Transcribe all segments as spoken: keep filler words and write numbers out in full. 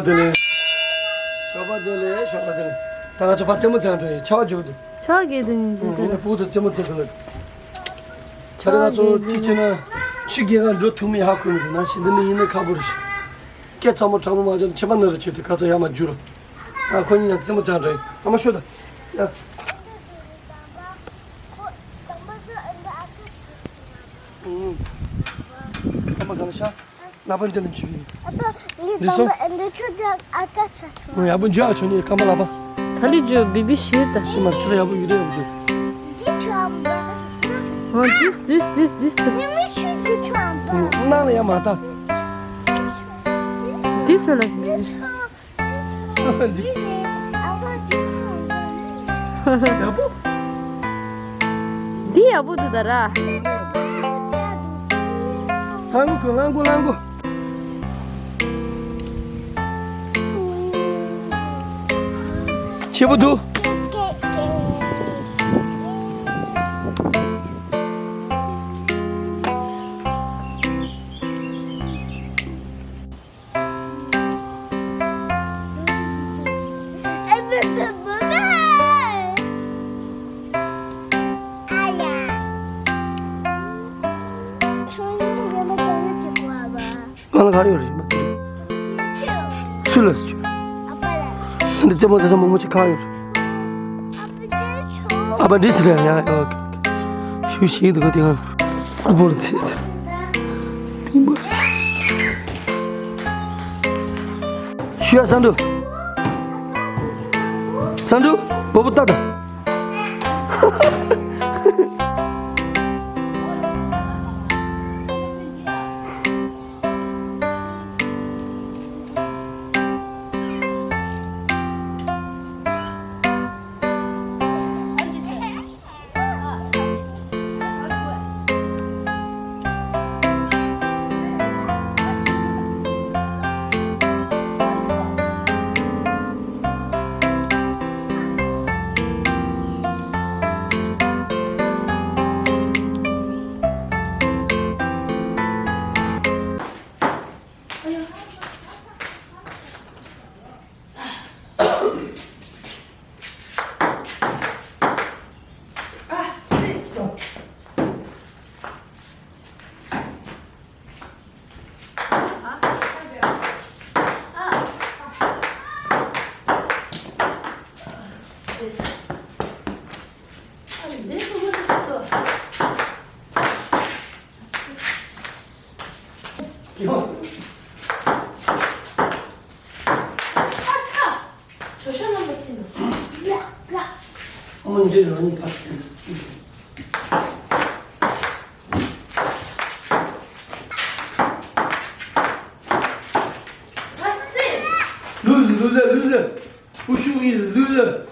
བདེ་ལེགས། ཞོགས་པ་བདེ་ལེགས། ཞོགས་པ་བདེ་ལེགས། ད་ང་ཚོ་ཕར་རྩེད་མོ་རྩེ་འགྲོ་ཡིན། ཆར་པ་རྒྱག་འདུག་ཆར་པ་རྒྱག་འདུག་ཡིན་ཟེར་ཨ། ནས་ཕུག་ཏུ་རྩེད་མོ་རྩེ་གི་ལ། ད་རེས་ང་ཚོ་གཅིག་བྱས་ན་ཆུ་རྐྱལ་ག་འགྲོ་ཐུབ་མིན་ཧ་གོ་མི་འདུག་ནང་བཞིན་འདི་ནས་ཡིན་ན་ཁག་པོ་རེད་ཤག་སྐད་ཚ་མོ་དྲག་པོ་མ་བརྒྱབ་ན་ཁྱད་པར་ན་རེ་བྱེད་དུས་ཁ་ཚ་ཡར་མར་རྒྱུག་རོགས། ཨ་ཁོ་གཉིས་ཡང་རྩེད་མོ་རྩེ་འགྲོ་ཡིན། ཨ་མ་ཤོད་ད། ཡ། ཨུམ། ཨ་མ་ག་ལ་ཤག་ལག་པ་འདི་ལ་འཇུས་ཡིན། ཨ་ཕ། ངའི་འདི་སོང་། སྟོན་པ་འདི་ཆུ་དང་ཨ་ཀ་ཆ་ཆུ། ཡག་པོ་འཇུས་ཨ། ཆོ་ནི་སྐར་མ་ལག་པ། ད་ལི་འཇུས་བི་བི་ཤེས་ད། ཤི་མ་ཆུ་ལ་ཡག་པོ་ཡོད་རེད་ཡག་པོ་འཇུས། ཇི་ཆུ་ཨམ་པ། ཨ་འདིས་འདིས་འདིས་འདིས་ད། མི་མི་ཆུ་ཆུ་ཆུ་ཨམ་པ། ནང་ལ་ཡ་མ་ད། འདིས་ལ་འདིས། ཡག་པོ། འདི་ཡག་པོ་འདུག་ད་ར། ལངས་གོ་ལངས་གོ་ལངས་གོ། ཆེ་པོ་འདུག་ང་ལ་ག་རེ་ཡོད་རེད་མ། སུ་ལ་སུ། འདི་རྩེད་མོ་རྩེ་ས་མང་པོ་ཅིག་གང་ཡོད་རེད། ཨ་ཕ་འདི་སུ་རེད་ཡ། ཨོ་ཁེ་ཁེ། ཤུ་ཤི་འདུག་དེ་ང་ཨ་བོར་ཚེ། ཤུ་ཡ་ས་འདུག་ས་འདུག་བོ་བོ་ཏ་ཏ། Loser, loser, loser. Who shoot is loser?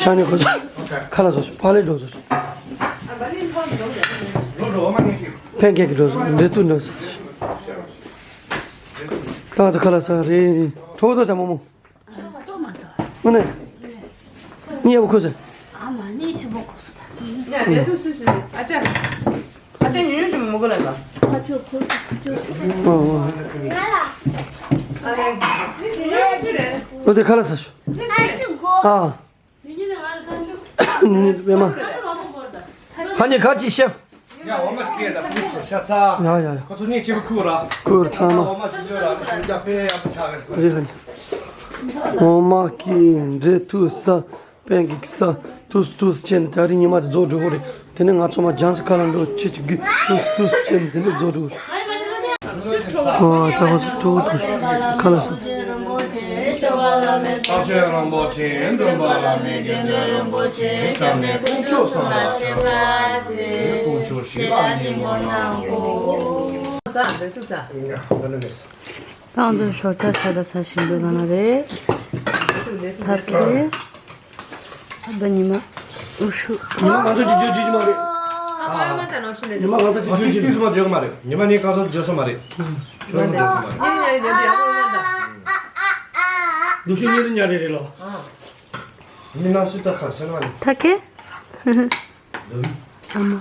ཤ་ནི་ཁོ་ཚོ་ཁ་ལག་བཟོ་ཤོག་པ་ལེ་འགྲོ་བཟོ་ཤོག་ཕན་ཁེག་འགྲོ་བཟོ་འབྲས་ཐུག་འགྲོ་བཟོ། ད་ང་ཚོ་ཁ་ལག་ཟ་རེད། གྲོགས་དོ་ཟ་མོ་མོ། དངོས་གནས། གཉིད་ཡག་པོ་ཁུག་སོང་། ཨ་མ་གཉིད་ཆེན་པོ་ཁུག་སོང་ད། ཡ་ཡ་ཐུག་སུ་སུ། ཨ་ཅག་ཨ་ཅག་ཉུང་ཉུང་ཅིག་མོ་གོ་ལ་ད། ཨ་ཅག་ཁུག་སོང་སུ་ཅོ། ཨོ་ཨོ། ཨ་ལ། ཨ་ལ། ཉུང་ཉུང་སུ་རེད། ཨོ་དེ་ཁ་ལག་ཟ་ཤོག་ཨ། ཉུང་ཉུང་ནས་ང་ལ་ཟ་ཤོག་ཉུང་ཉུང་པད་མ། ཧ་ནི་ག་ཅི་ཤེབ། ཡ་འོ་མ་ཞིག་སྐྱེས་ད་ཕུག་སོ་ཤ་ཚ། ཡ་ཡ་ཡ། ཁོ་ཚོ་གཉིས་གཅིག་པུ་ཁུག་ར། ཁུག་ཚང་མ། འོ་མ་ཞིག་བྱོས་ར་ཞིག་རྒྱ་སྤེལ་ཡག་པོ་ཆགས་རེད། རེད་རེད། འོ་མ་སྐྱེས་འབྲས་ཐུག་ཟ། པན་ཀེག་ཟ། ཐུག་སུ་ཐུག་སུ་བྱས་ནས་ད་རིང་ཉི་མ་དེ་རྫོགས་འགྲོ་གི་རེད། དེ་ནས་ང་ཚོ་མ་རྒྱང་ཚ་ཁ་ལ་འགྲོ་ཆེ་ཆེ་གི་ཐུག་སུ་ཐུག་སུ་བྱས་ནས་དེ་འདྲ་རྫོགས་འགྲོ་གི་རེད། ཨོ་ད་ཁོ་ཚོ་ཁྲོ་བོ་ཐུག་ཁ་ལ་སོང་། རྟག་ཆེན་རིན་པོ་ཆེ་མགོན་པོ་བླ་མའི་དགེ་འདུན་རིན་པོ་ཆེ་སྐྱབས་གནས་དཀོན་མཆོག་གསུམ་ལ་ཕྱག་འཚལ་ཏེ། དཀོན་མཆོག་ཞི་བ་ཉིན་མོ་གནང་གོ། ད་ང་ཚོ་ཞོགས་ཇ་ཆ་ད་ཟ་བཞིན་པའི་སྒང་ལ་རེད། ད་ཕྲུ་གུ་ཉི་མ་ཨུ་ཤུ། ཉི་མ་ང་ཚོ་ཅིག་འགྱོ་རྒྱུ་ཅིག་མ་རེད། ཨ་ཕ་ཨ་མ་ད་ནོར་ཕྱིན་ནས། ཉི་མ་ང་ཚོ་ཅིག་འགྱོ་རྒྱུ་ཅིག་མ་འགྱོ་གི་མ་རེད། ཉི་མ་ནི་གང་ཟག་འགྱོ་ས་མ་རེད། ཁྱོད་ཚོ་འགྱོ་ས་མ་རེད། ཉིན་ཉ་རེ་འགྱོ་རྒྱུ་ཡག་པོ་ཡོད་མ་ད། འདུག་ཤོས་ཉིན་རེ་ཉ་རེ་རེད་ལོ། ཨ། མི་ནག་ཤི་ད་ཚར་ཟེར་བ་ནི། ད་ཀེ། ཨ་མ།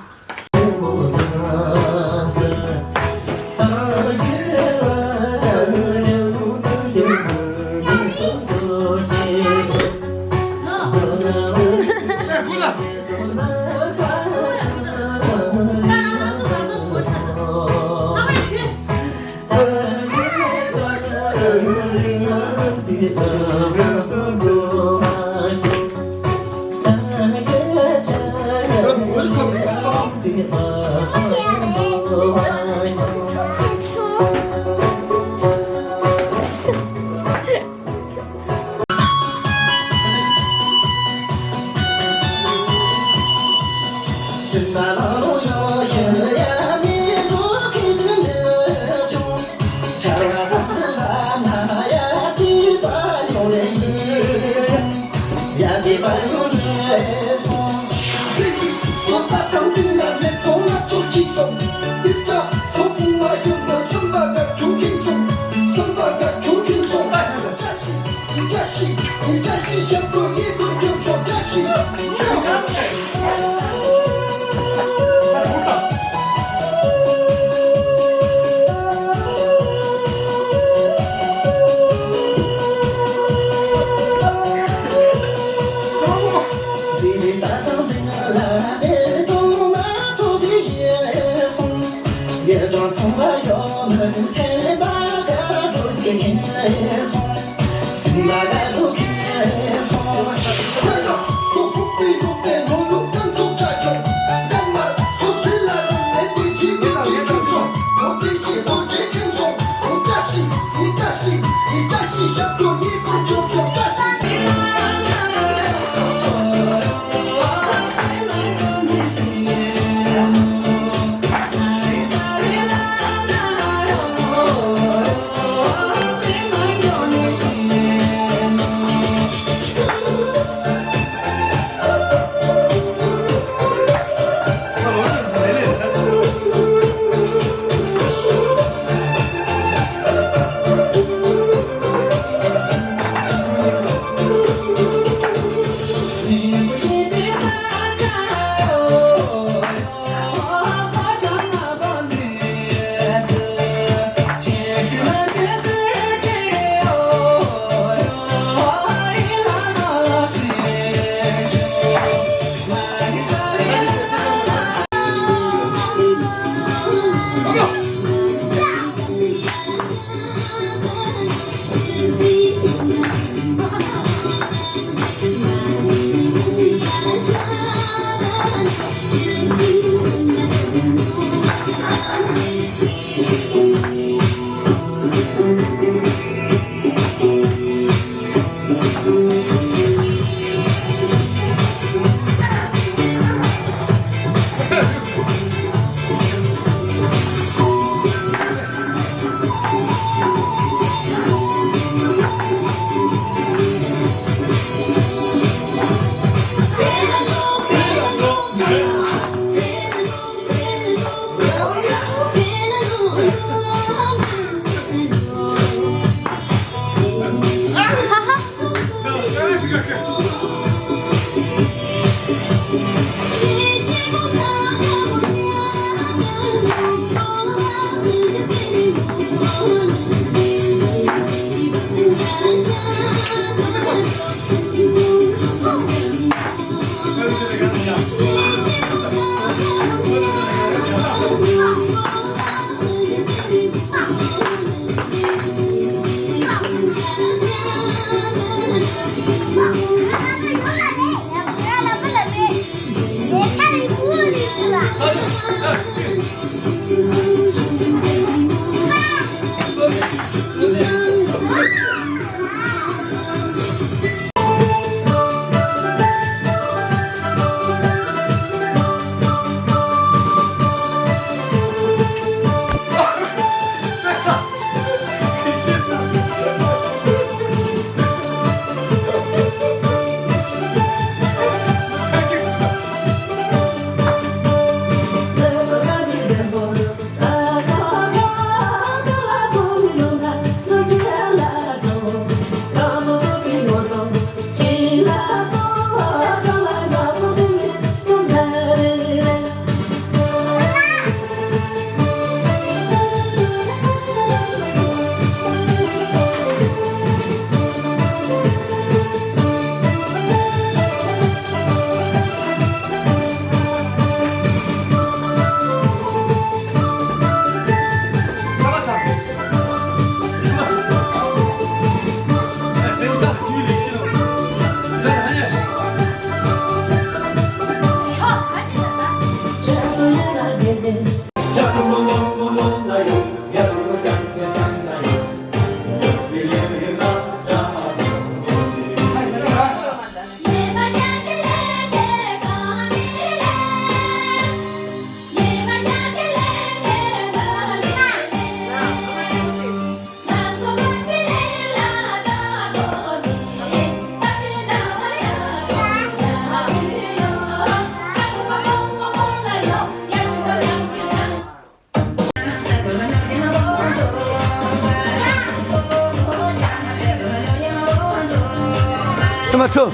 མ་ཁྲོ།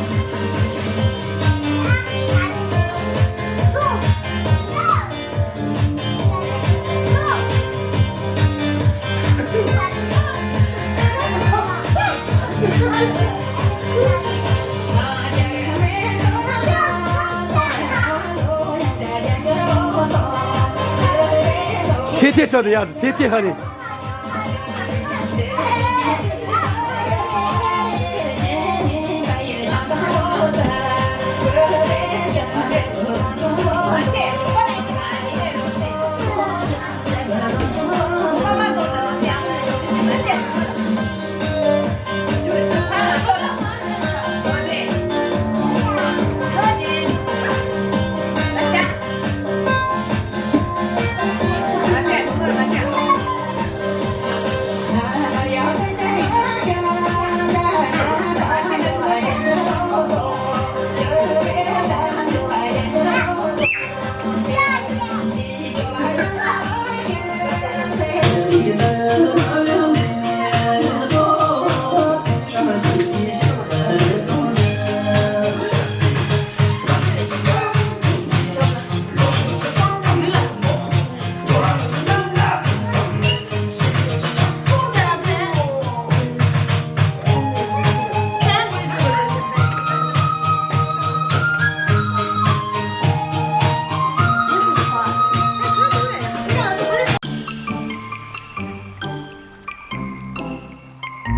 ཐེ་ཐེ་ཁྲོ་ནི་ཡ་ཐེ་ཐེ་ཧ་ནི།